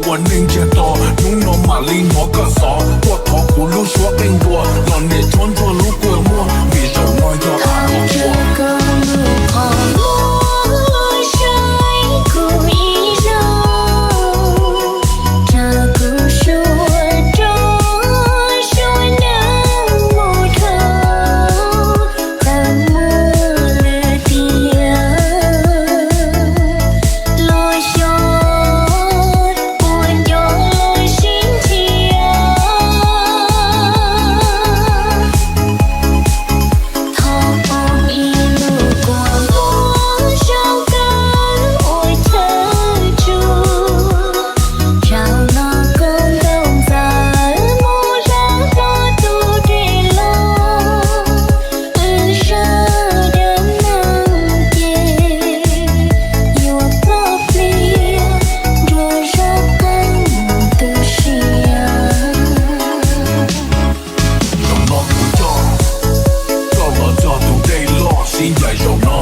Ua neej ntsiag to, hnub no mam li hnov koj xov, tuaj thov kuv lub suab qeej npua, los niam tshuab ntsuag lub kua muag, vim zaum no yog a ua. Zaum no kuv coj koj los txog tus dej loj sib ncaim zaum no.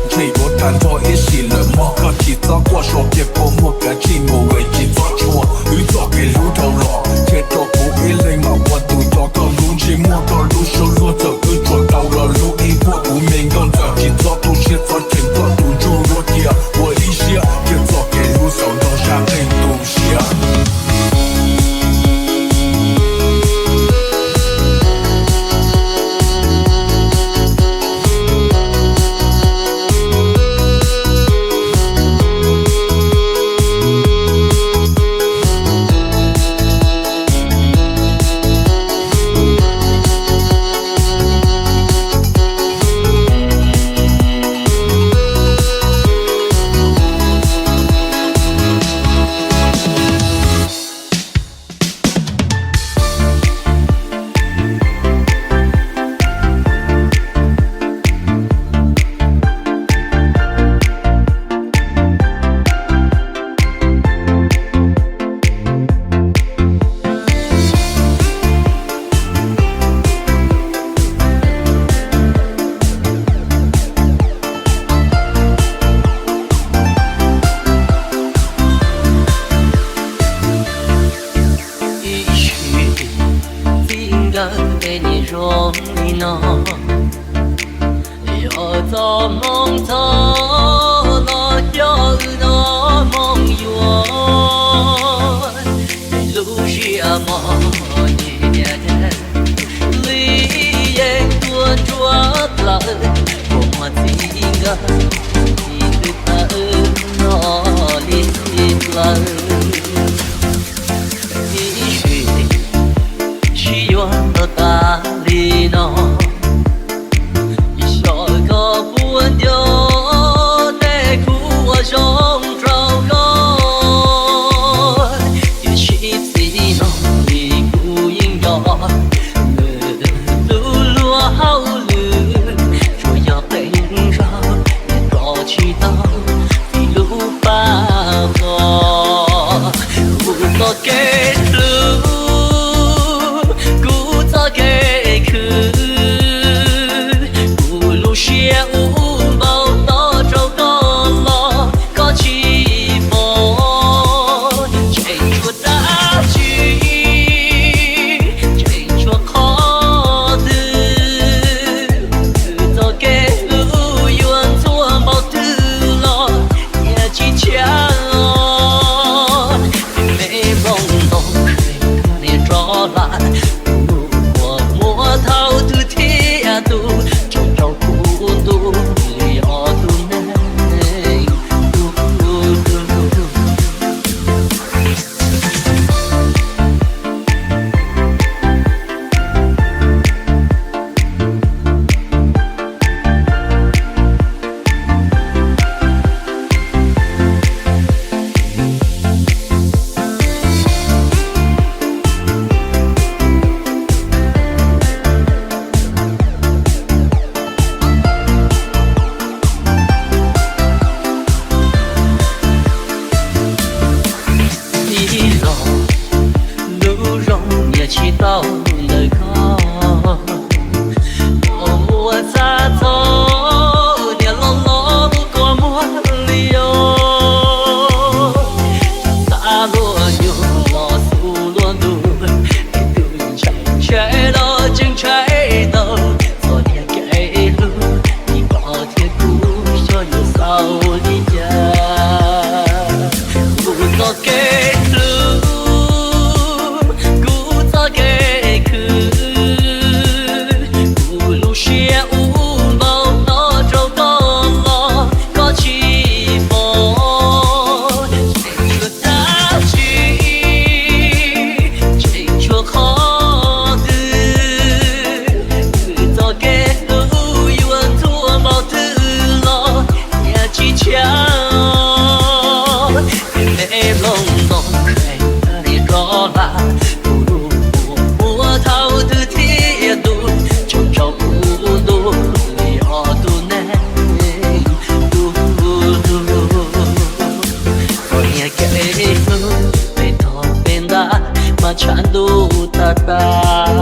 Ntshe yuav tag nrho ib sim lawm mog, koj tsis txhob quaj sau kiag kua muag kav tsij mus es tsis txhob tshua. Wb txoj kev hlub dhau los, qhia rau kuv ib leeg mam ua tus coj koj lub ntsej muag koj lub suab luag. Txawm wb tsuas tau los hlub ib puag, kuv me nkauj ntxawm, tsis txhob tu siab, txhob cheem koj tus ntsuj duab, cia ua ib siab, cia txoj kev hlub xaus nrog zaj qeej tu siab. Ib txhis txij nkawm tej niaj zoo li no, yog txoj hmoo txog los coj wb noj hmoo yuav. Lub siab mos nyias li yeej tuaj nruab plaws, kua muag txij nkawm txij twb tawm no li txij plaws. Ib sim sib yuav tau tas li no, xyov koj puas nco tej khub uas zoo rau koj, tiam sis txij no li kuv yeej nco lwm tus luag hauj lwm, tsuas yog qee zaug tos tsis tau vim lub paj qos. Kuv txoj kev hlub, kuv txoj kev khwv, kuv lub siab ub npau taws rau koj los koj tsis pom, tseem tshuav dab tsi, tseem tshuav qhov twg, kuv txoj kev hlub yuav ntxhua npaum twg los yeej tsis tshiab los, me nplooj Nyuj los xub luag ntuj, es tus ntshai ntshai los tseem ntshai tau txog niag kev hlub, vim koj thiab kuv xyov yuav xaus li cas. Kuv txoj kev hlub, kuv txoj kev khwv, kuv lub siab ub npau hnov rau koj los koj tsis pom. Tseem tshuav dab tsi, tseem tshuav qhov twg, kuv txoj kev hlub yuav ntxhua npaum twg los yeej tsis tshua. Tej me lub ntoo nqaij, tej koj vaj, kuv lub kua muag thaum twg thiaj tu tseem tsaus kuv ntuj li ob tug neeg tu lug. Txog niag kev hlub, peb tog peb nta mas tshav ntuj tag tag.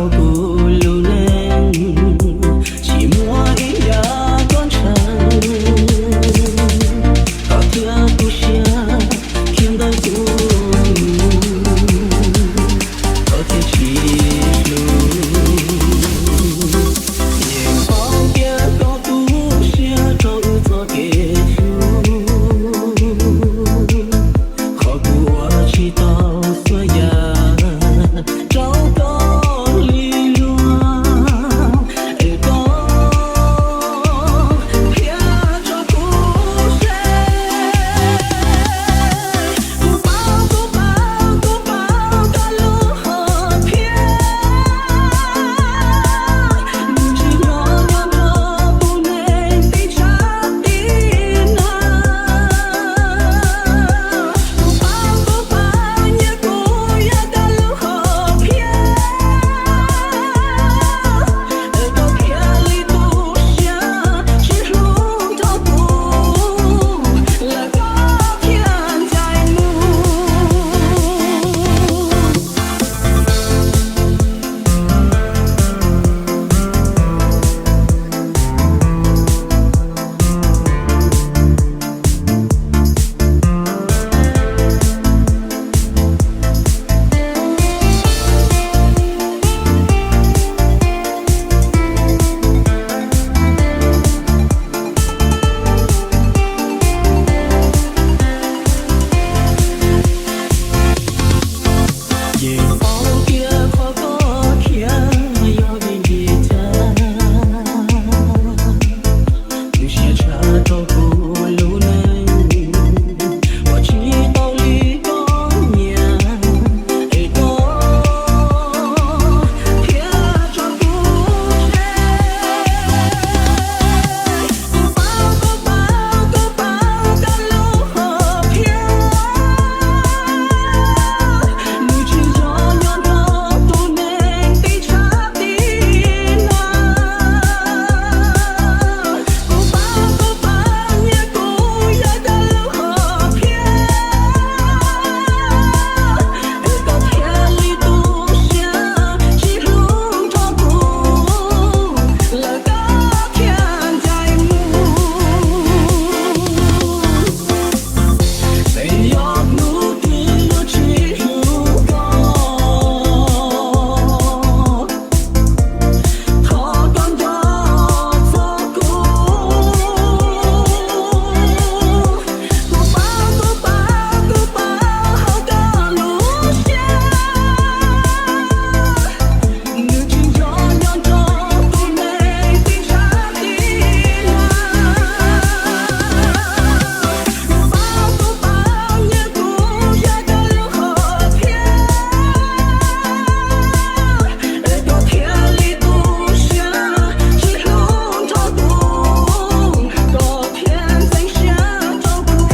Kuv lub neej tsis muaj ib yam koj ntshaw, koj thiab kuv siab khiav ntawm kuv, koj thiaj tsis hlub. Yeej paub tias koj tu siab rau wb txoj kev hlub, qhov kuv ua tsis tau txhua yam rau koj li luag, es koj thiaj tso kuv tseg. Kuv paub, kuv paub, kuv paub koj lub hom phiaj, nws tsis nyob nyob rau tus neeg tib tshab tib nag. Kuv paub, kuv paub, nyiaj kuv yog koj lub hom phiaj, es koj thiaj li tu siab tsis hlub rau kuv, lawm koj thiaj ncaim mus. Yeej paub tias qhov koj khiav yog vim li cas, twb siab tshaj rau kuv lub neej, ua tsis tau li koj nyiam, es koj thiaj tso kuv tseg. Kuv paub, kuv paub, kuv paub koj lub hom phiaj, nws tsis yog nyob rau tus neeg tib tshab tib nag. Kuv paub, kuv paub, nyiaj kuv yog koj lub hom phiaj, es koj thiaj li tu siab tsis hlub rau kuv, lawm koj thiaj ncaim mus. Txawm yog hnub twg luag tsis hlub koj, thov koj nco txog kuv. Kuv paub, kuv paub, kuv paub hauv koj lub siab, nws tsis yog nyob rau tus neeg tib tshab tib nag. Kuv paub, kuv paub, nyiaj kuv yog koj lub hom phiaj, es koj thiaj li tu siab tsis hlub rau kuv, koj thiaj ntxeev siab rau kuv.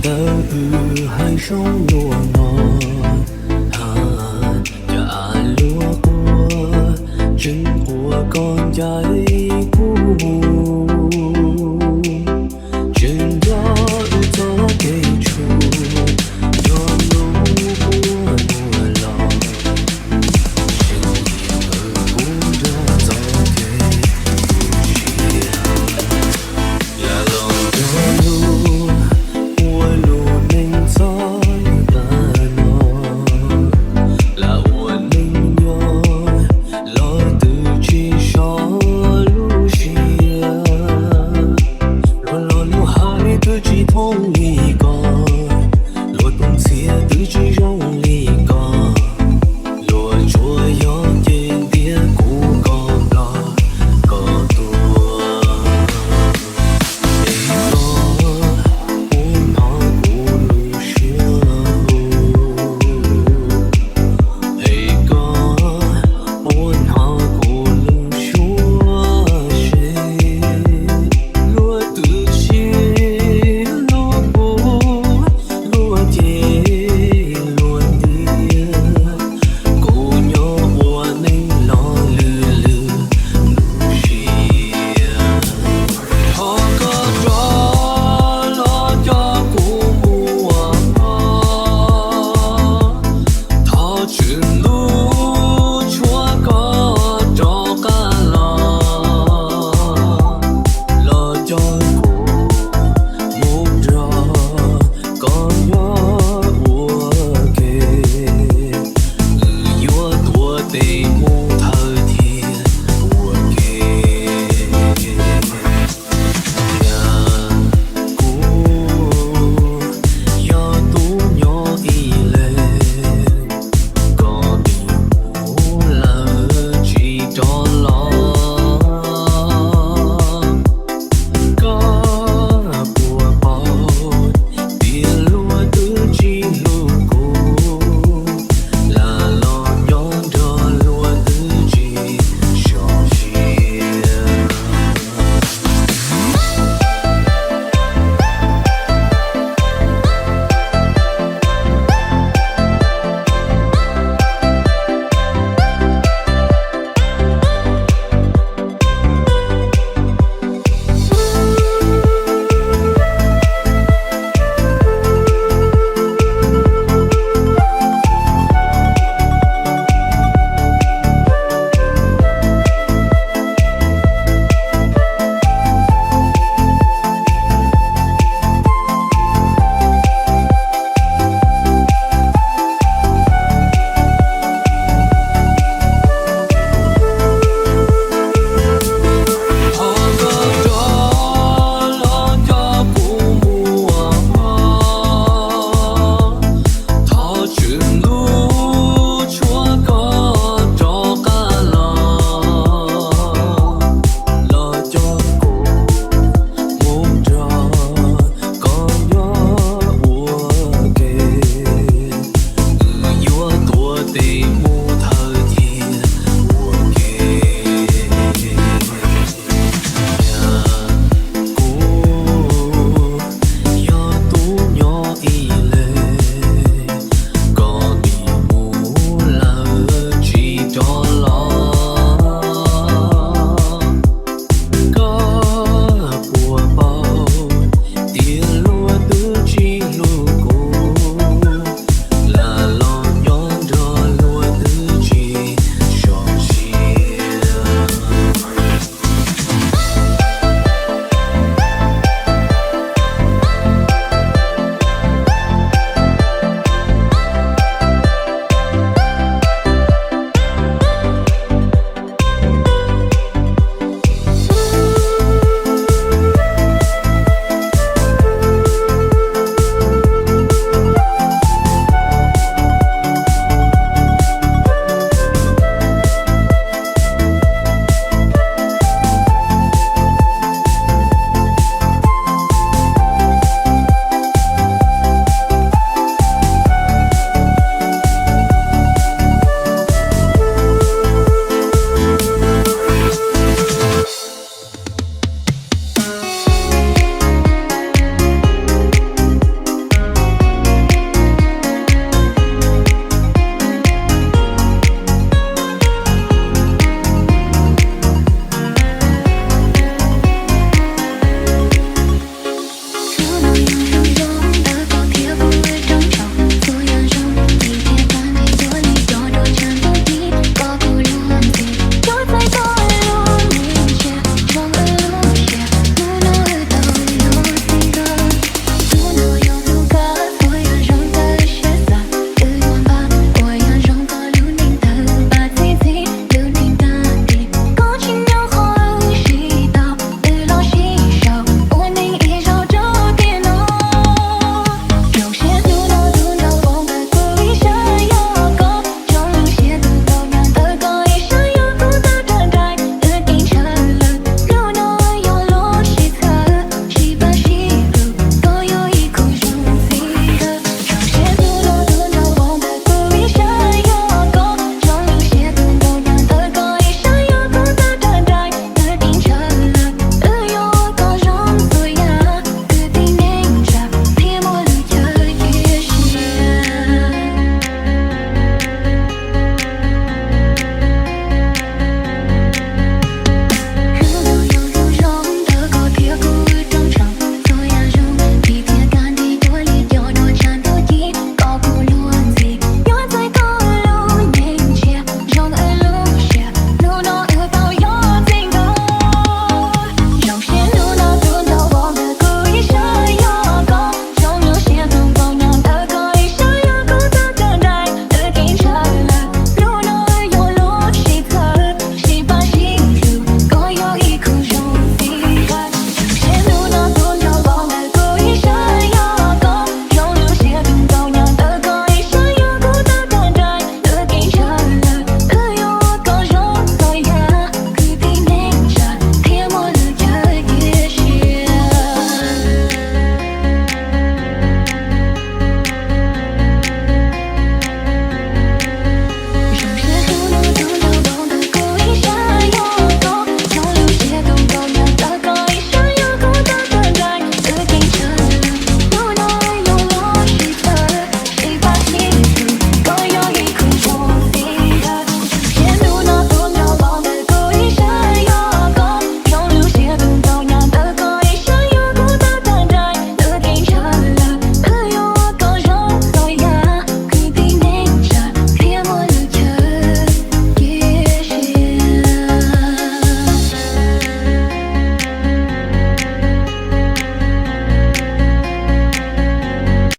Ntawm wb hav zoov luaj no, ha, cas luag quaj, tseem quaj koj ncaim kuv mus, tseem nco wb txoj kev tshuav. tsis zoo